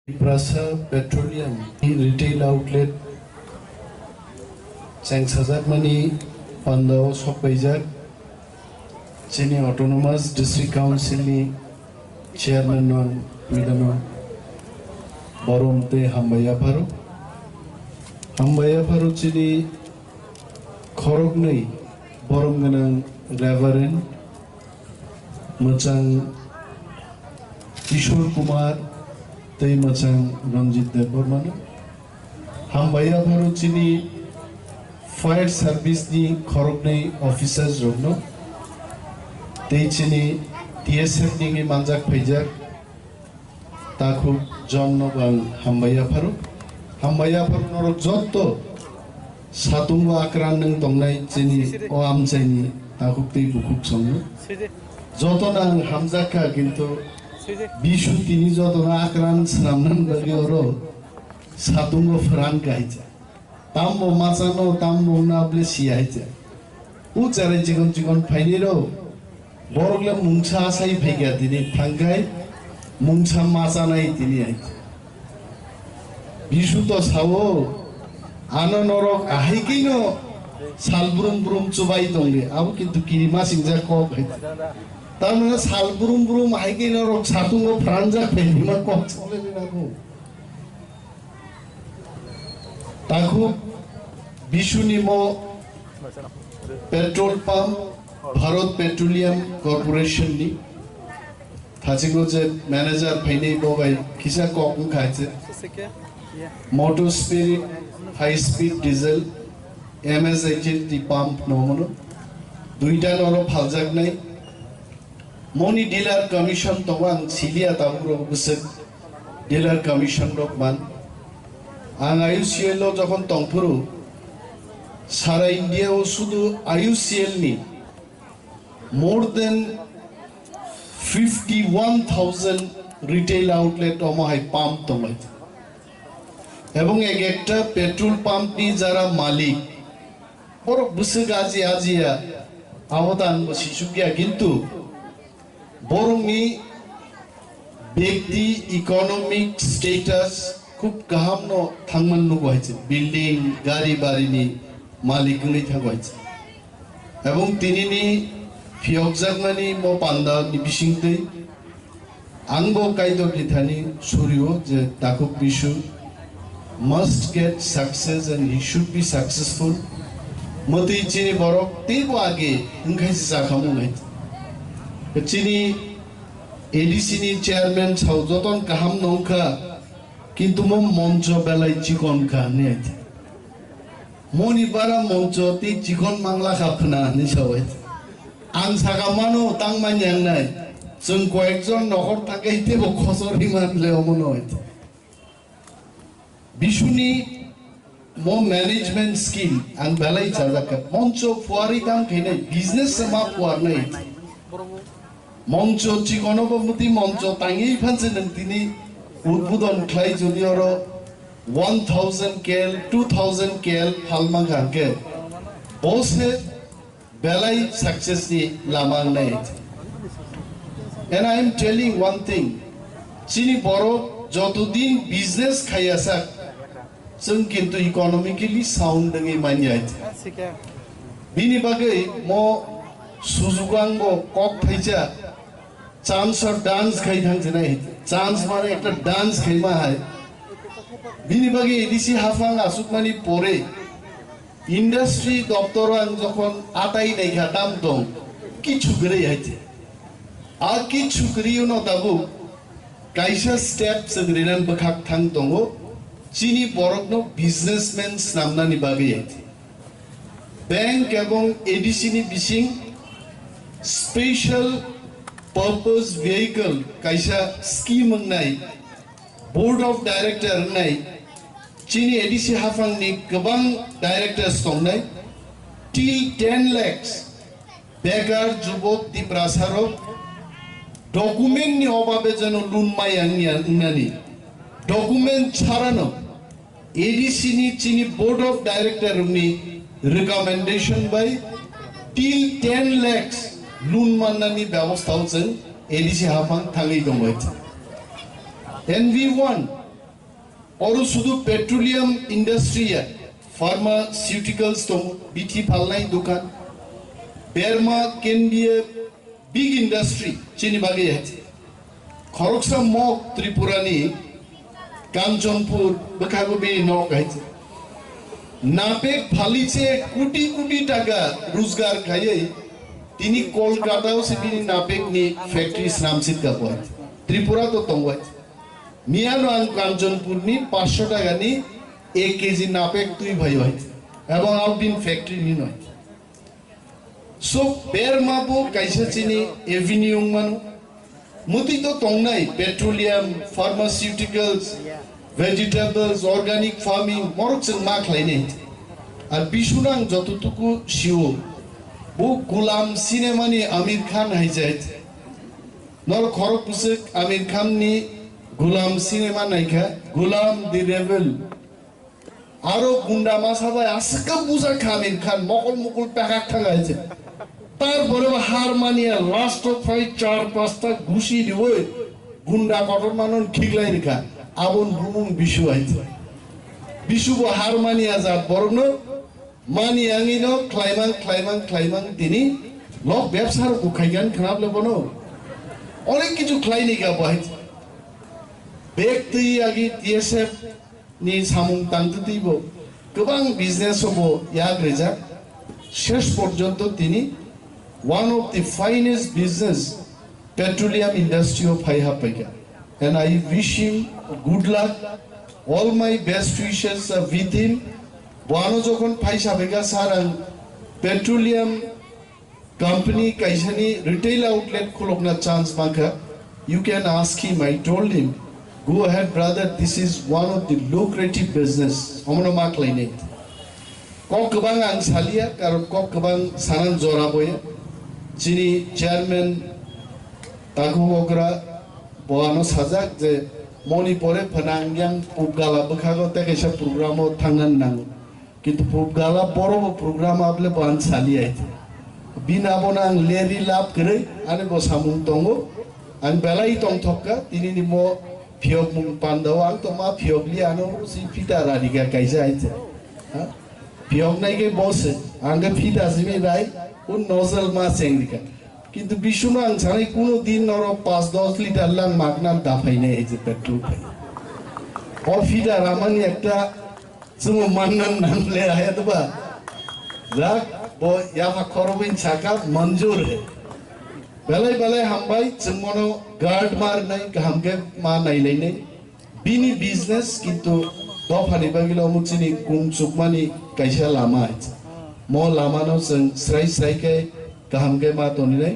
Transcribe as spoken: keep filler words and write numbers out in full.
Tiprasa Petroleum retail outlet chengsajakmani pandao sokpaijak chini Autonomous District Council ni chairman no ang pidano borom tei hambai yapharo. Hambai yapharo chini khoroknwi borom gwnang Reverend mwchang Kishore Kumar tei mwchang Ranjit Debbarmano. Hambai yapharo chini fire service ni khoroknwi officers rokno tei chini T S F ni wngwi manjak phaijak takhuk John no bo ang hambai yapharo. Hambai yapharo norok jotto satungo akran nwng tongnai chini o amchaini takhuk tei bukhuk songno. Jotono ang hamjak kha, kintu Bisu tini jotono akran swnamnani bagwi oro satungo phrang kaijak. Tambo machano, tambo wngna bole siya hai se. O cherai chikon chikon phainai rok, borok le mungsa asai phaikha tini, thangkhai mungsa machanai tini hai se. Bisu to sao, ano norok ahai khe no sal brum brum chubai tongdi, abo kintu kirima singjak kok hai se. Tamni sal brum brum ahai khe norok satungo pranjak phaima kok chole na bo. Takhuk Bisuni mo petrol pump Bharat Petroleum Corporation ni thachigo je manager phainai bo bai kisa kok wngkha je Motor Spirit high speed diesel M S H T pump no mono duita noro phaljaknai. Moni dealer commission tongo ang siliya tabuk rok bwswk dealer commission rok man. Ang I U C L o jokhon tongphuru sara India o sudu I U C L ni more than fifty one thousand retail outlet omo hai pump tonglai. Ebong ek ekta petrol pump ni jara malik borok bwswk aji ajiya, abo ta ang bo sisukya, kintu borokni bekti economic status khub kaham no thangman nugo hai se, building, gari bari ni malik wngwi thango hai se. Ebong tini ni phiyokjakmani mo panda ni bisingtwi Ang bo Kaitor ni thani surio je takhuk Bisu must get success and he should be successful. Mwtwi chini borok teibo age wngkhai se chakhamu nai. Chini A D C ni chairman sao joton kaham no wngkha, kintu mo moncho belai chikon kha hinwi hai. Moni bara moncho tei chikon mangla kha khna hinwi sao hai. Ang saka mano tang manya wngnai. Chwng koyekjon nokhor thangkhe teibo khosor hima le omono hai. Bisuni mo management skill ang belai chajak kha. Moncho phuarwi tang khainai, business se ma phuarnai. Moncho chikono bo muti moncho tangwi phanse nwng tini udbodon khlai jodi oro one thousand K L, two thousand K L phalma kha hwnkhe bo se belai success ni lama wngnai. And I am telling one thing, chini borok jotodin business khaiya sak, chwng kintu economically sound wngwi manya. Bini bagwi mo sujugo ang bo kok thaisa chance o dance khai thang sinai, chance mane ekta dance khaima hai. Bini bagwi A D C haphang asukmani pore industry doptor ang jokhon atai naikha tam tong kichu kwrwi hai se. A kichu kwrwi no tabuk kaisa step chwng rinan bwkhak thang tongo chini borokno businessman snamnani bagwi hai se. Bank ebong A D C ni bising special purpose vehicle kaisa scheme wngnai, board of director wngnai, chini A D C haphangni kwbang directors tongnai, till ten lakhs bekar jubok Tiprasarok document ni obabe jeno loan maya wngya wngnani, document charano A D C ni chini board of director rokni recommendation bai till ten lakhs loan mannani bebostha o chwng A D C haphang thangwi tongbai. N V one Oro sudu petroleum industry ya, pharmaceuticals tongo, bithi phalnai dukan. Berma can be a big industry, chini bagwi hai. Khoroksa mok Tripura ni Kanchanpur bwkhago bini nok hai. Napek phaliche kuti kuti taka rojgar khaiwi tini Kolkata o se bini napek ni factory snamsit ka bo hai. Tripura to tongo hai. Miyano ang Kanchanpur ni paanch sho taka ni ek K G napek twi phai hai. Ebong abo bini factory ni noi. So, berma bo kaisa chini avenue wng mano. Mwtwi to tongnai petroleum, pharmaceuticals, vegetables, organic farming, morok chwng ma khlainai. Ar bisuna ang jototuku sio, bo Gulam cinema ni Amir Khan hai jai. Nor khorok bwswk Amir Khan ni Gulam cinema naikha, Gulam the Rebel. Aro gunda masa bai aswk buja kha Amir Khan, mokol mukul pekak thang hai se. Tarpore bo har mania, last o phai char pasta gusi riwi gunda kotor manon khiklai rikha. Abon bumung Bisu hai se. Bisu bo har mania jat borokno mani yangwi no khlaimang, khlaimang, khlaimang tini lok bebsa rok bo khaigan khnap le bono. Onek kichu khlaini ga bo hai se. Bek twi agi T S F ni samung tangtwtwi bo kwbang business o bo yak rijak. Shesh porjonto tini one of the finest business petroleum industry o phai happaikha. And I wish him good luck. All my best wishes are with him. Bo ano jokhon phai sabaikha, sir, ang petroleum company kaisani retail outlet khulokna chance mankha. You can ask him, I told him, "Go ahead, brother, this is one of the lucrative business." Omono ma khlainai. Kok kwbang ang salia, karon kok kwbang sanan jora boya. Chini chairman Taku Okra bo ano sajak je moni pore phanang yang pubgala bwkhago tei kaisa program o thangna nango. Kintu pubgala boro bo program able bo ang sali ai. Bini abono ang leri lab kwrwi ani bo samung tongo. Ang belai tongthokka tini ni mo phiyok mung pandao ang to ma phiyok li ano si pita radiga kaisa ai. Ha? Phiyok nai ke bo se ang ke pita simi rai un nozel ma seng dika. Kintu Bisuma ang sanai kuno din noro pas dos litar lang magna da phainai ai je petrol phai. O pita ramani ekta Chwng manna nang le haya to ba. Jak bo yapha khorobin saka manjur he. Belai belai hambai chwng mono guard mar nai kaham ke ma nai lai nai. Bini business kintu dophani bagilo muchini kung chukmani kaisa lama hai. Mo lama no chwng srai srai ke kaham ke ma toni nai.